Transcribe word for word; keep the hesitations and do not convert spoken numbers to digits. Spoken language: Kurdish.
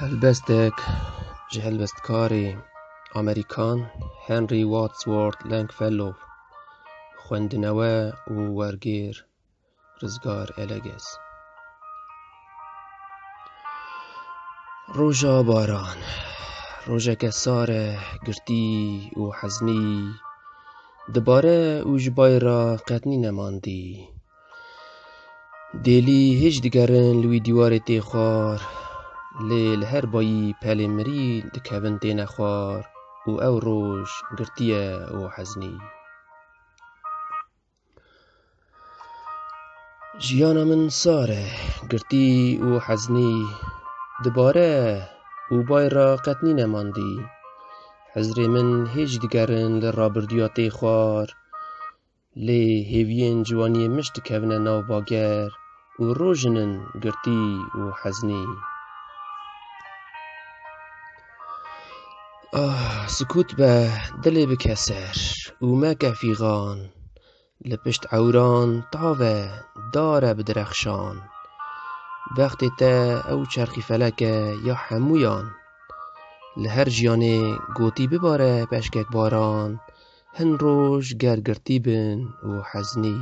Helbestek ji helbestkarê Amerîkan Henry Wadsworth Longfellow, xwendinewe û wergêr Rizgar Eleges. Roja baran, rojeke sar e, girtî û heznî, dibare û ji bayra qet nîne mandî. Dêlî hêj digerin li wî dîwarê tê xwar, lê li her bayî pelê mirî dikevin têne xwar û ew roj girtî ye û heznî. Jiyana min sar e, girtî û heznî, dibare û bayra qet nîne mandî. Hizrê min hêj digerin li rabirdiya tê xwar, lê hêviyên ciwaniyê mij dikevine nav bager û rojin in girtî û heznî. Ah, sikût be, dilê bike ser û meke fîxan. Li pişt ewran tav e, dar e bi direxşan. Bextê te ew çerxî felek e ya hemûyan. Li her jiyanê gotî bibare peşkek baran, hin roj ger girtî bin û heznî.